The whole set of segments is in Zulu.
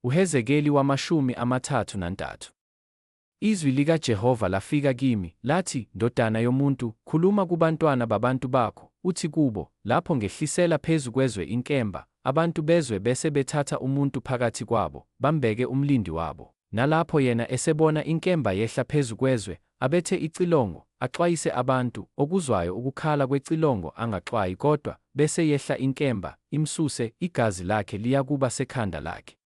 UHezekeli 33. Izwi likaJehova lafika kimi, lathi, Ndodana yomuntu, khuluma kubantwana babantu bakho, uthi kubo, Lapho ngehlisela phezu kwezwe inkemba, abantu bezwe bese bethatha umuntu phakathi kwabo, bambeke umlindi wabo, nalapho yena esebona inkemba yehla phezu kwezwe, abethe icilongo, axwayise abantu, okuzwayo ukukhala kwecilongo angaxwayi kodwa, bese yehla inkemba, imsuse, igazi lakhe liyakuba sekhanda lakhe.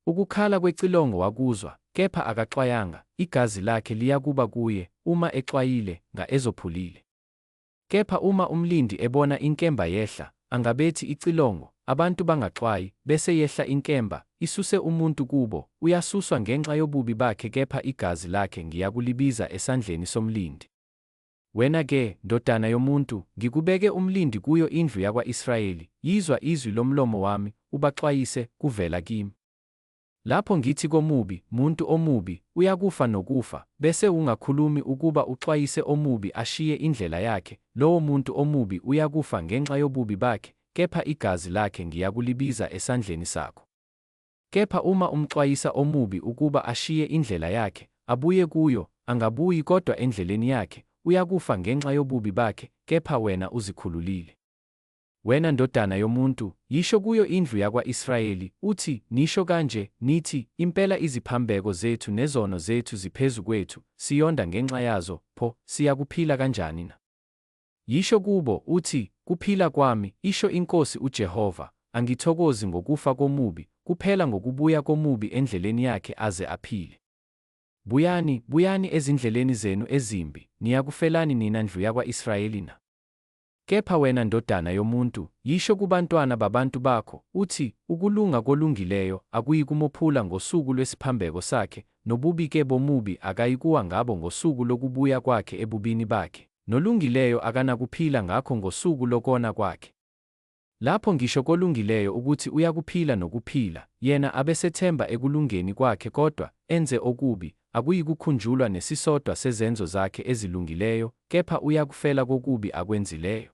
Ukukhala kwecilongo wakuzwa, kepha akaxwayanga, igazi lakhe liyakuba kuye, uma exwayile, nga ezophulile. Kepha uma umlindi ebona inkemba yehla, angabethi icilongo, abantu bangaxwayi, bese yehla inkemba, isuse umuntu kubo, uyasuswa ngenxa yobubi bakhe kepha igazi lakhe ngiyakulibiza esandleni somlindi. Wena-ke, ndodana yomuntu, ngikubeke umlindi kuyo indlu yakwa-Israyeli, yizwa izwi lomlomo wami, ubaxwayise, kuvela kimi. Lapho ngithi komubi, Muntu omubi, uyakufa nokufa, bese ungakhulumi ukuba uxwayise omubi ashiye indlela yakhe, lowo muntu omubi uyakufa ngenxa yobubi bakhe, kepha igazi lakhe ngiyakulibiza esandleni sakho. Kepha uma umxwayisa omubi ukuba ashiye indlela yakhe, abuye kuyo, angabuyi kodwa endleleni yakhe, uyakufa ngenxa yobubi bakhe, kepha wena uzikhululile. Wena ndodana yomuntu, yisho kuyo indlu yakwa-Israyeli, uthi, Nisho kanje, nithi, Impela iziphambeko zethu nezono zethu ziphezu kwethu, siyonda ngenxa yazo, pho, siyakuphila kanjani na? Yisho kubo, uthi, Kuphila kwami, isho iNkosi uJehova, angithokozi ngokufa komubi, kuphela ngokubuya komubi endleleni yakhe aze aphile. Buyani, buyani ezindleleni zenu ezimbi, niyakufelani nina ndlu yakwa-Israyeli na? Kepha wena ndodana yomuntu, yisho kubantwana babantu bakho, uthi, Ukulunga kolungileyo akuyikumophula ngosuku lwesiphambeko sakhe, nobubi-ke bomubi akayikuwa ngabo ngosuku lokubuya kwakhe ebubini bakhe, nolungileyo akanakuphila ngakho ngosuku lokona kwakhe. Lapho ngisho kolungileyo ukuthi uyakuphila nokuphila, yena abesethemba ekulungeni kwakhe kodwa enze okubi, akuyikukhunjulwa nesisodwa sezenzo zakhe ezilungileyo, kepha uyakufela kokubi akwenzileyo.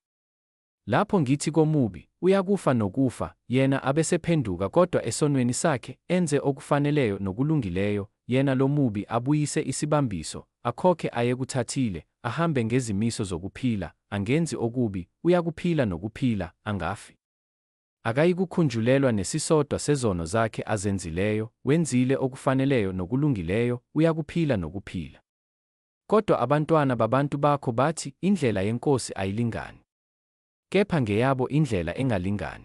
Lapho ngithi komubi, Uyakufa nokufa, yena abesephenduka kodwa esonweni sakhe, enze okufaneleyo nokulungileyo, yena lo mubi abuyise isibambiso, akhokhe ayekuthathile, ahambe ngezimiso zokuphila, angenzi okubi, uyakuphila nokuphila, angafi. Akayikukhunjulelwa nesisodwa sezono zakhe azenzileyo, wenzile okufaneleyo nokulungileyo, uyakuphila nokuphila. Kodwa abantwana babantu bakho bathi, Indlela yeNkosi ayilingani. Kepha ngeyabo indlela engalingani.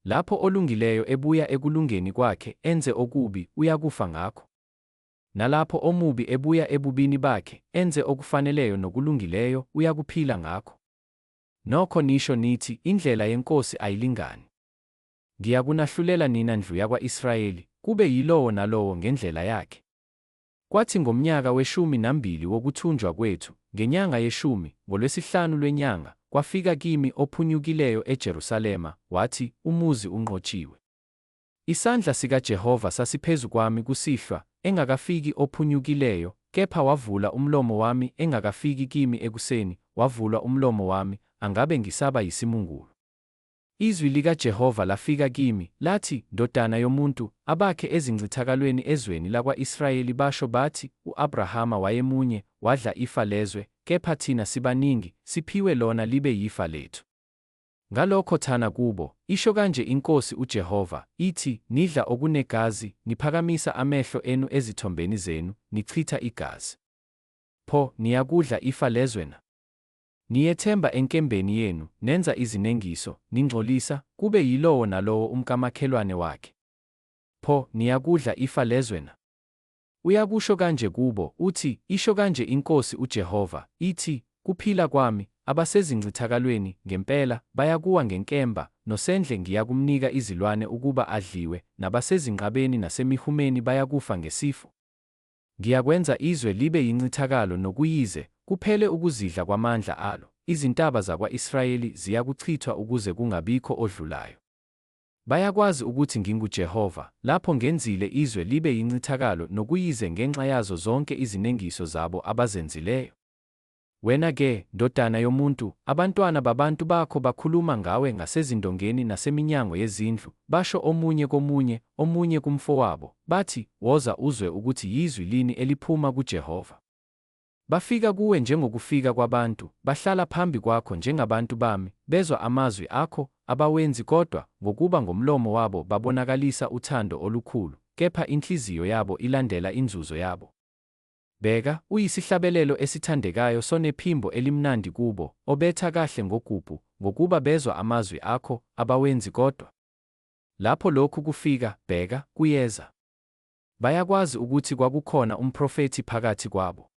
Lapho olungileyo ebuya ekulungeni kwakhe, enze okubi, uyakufa ngakho. Nalapho omubi ebuya ebubini bakhe, enze okufaneleyo nokulungileyo, uyakuphila ngakho. Nokho nisho nithi, Indlela yeNkosi ayilingani. Ngiyakunahlulela nina ndlu yakwa-Israyeli, kube yilowo nalowo ngendlela yakhe. Kwathi ngomnyaka weshumi nambili wokuthunjwa kwethu, ngenyanga yeshumi, ngolwesihlanu lwenyanga, kwafika kimi ophunyukileyo eJerusalema, wathi, Umuzi unqotshiwe. Isandla sikaJehova sasiphezu kwami kusihlwa, engakafiki ophunyukileyo, kepha wavula umlomo wami engakafiki kimi ekuseni, wavulwa umlomo wami, angabe ngisaba yisimungulu. Izwi likaJehova lafika kimi, lathi, Ndodana yomuntu, abakhe ezincithakalweni ezweni lakwa-Israyeli basho bathi, U-Abrahama wayemunye, wadla ifa lezwe, kepha thina sibaningi, siphiwe lona libe yifa lethu. Ngalokho thana kubo, Isho kanje iNkosi uJehova, ithi, Nidla okunegazi, niphakamisa amehlo enu ezithombeni zenu, nichitha igazi. Pho, niyakudla ifa lezwe na? Niyethemba enkembeni yenu, nenza izinengiso, ningcolisa, kube yilowo nalowo umkamakhelwane wakhe. Pho, niyakudla ifa lezwe na? Uyakusho kanje kubo, uthi, Isho kanje iNkosi uJehova, ithi, Kuphila kwami, abasezincithakalweni, ngempela, bayakuwa ngenkemba, nosendle ngiyakumnika izilwane ukuba adliwe, nabasezinqabeni nasemihumeni bayakufa ngesifo. Ngiyakwenza izwe libe yincithakalo nokuyize, kuphele ukuzidla kwamandla alo, izintaba zakwa-Israyeli ziyakuchithwa ukuze kungabikho odlulayo. Bayakwazi ukuthi nginguJehova, lapho ngenzile izwe libe yincithakalo nokuyize ngenxa yazo zonke izinengiso zabo abazenzileyo. Wena-ke, ndodana yomuntu, abantwana babantu bakho bakhuluma ngawe ngasezindongeni naseminyango yezindlu, basho omunye komunye, omunye kumfowabo, bathi, Woza uzwe ukuthi yizwi lini eliphuma kuJehova. Bafika kuwe njengokufika kwabantu, bahlala phambi kwakho njengabantu bami, bezwa amazwi akho, abawenzi kodwa, ngokuba ngomlomo wabo babonakalisa uthando olukhulu, kepha inhliziyo yabo ilandela inzuzo yabo. Bheka, uyisihlabelelo esithandekayo sonephimbo elimnandi kubo, obetha kahle ngogubhu, ngokuba bezwa amazwi akho, abawenzi kodwa. Lapho lokhu kufika, bheka, kuyeza. Bayakwazi ukuthi kwakukhona umprofethi phakathi kwabo.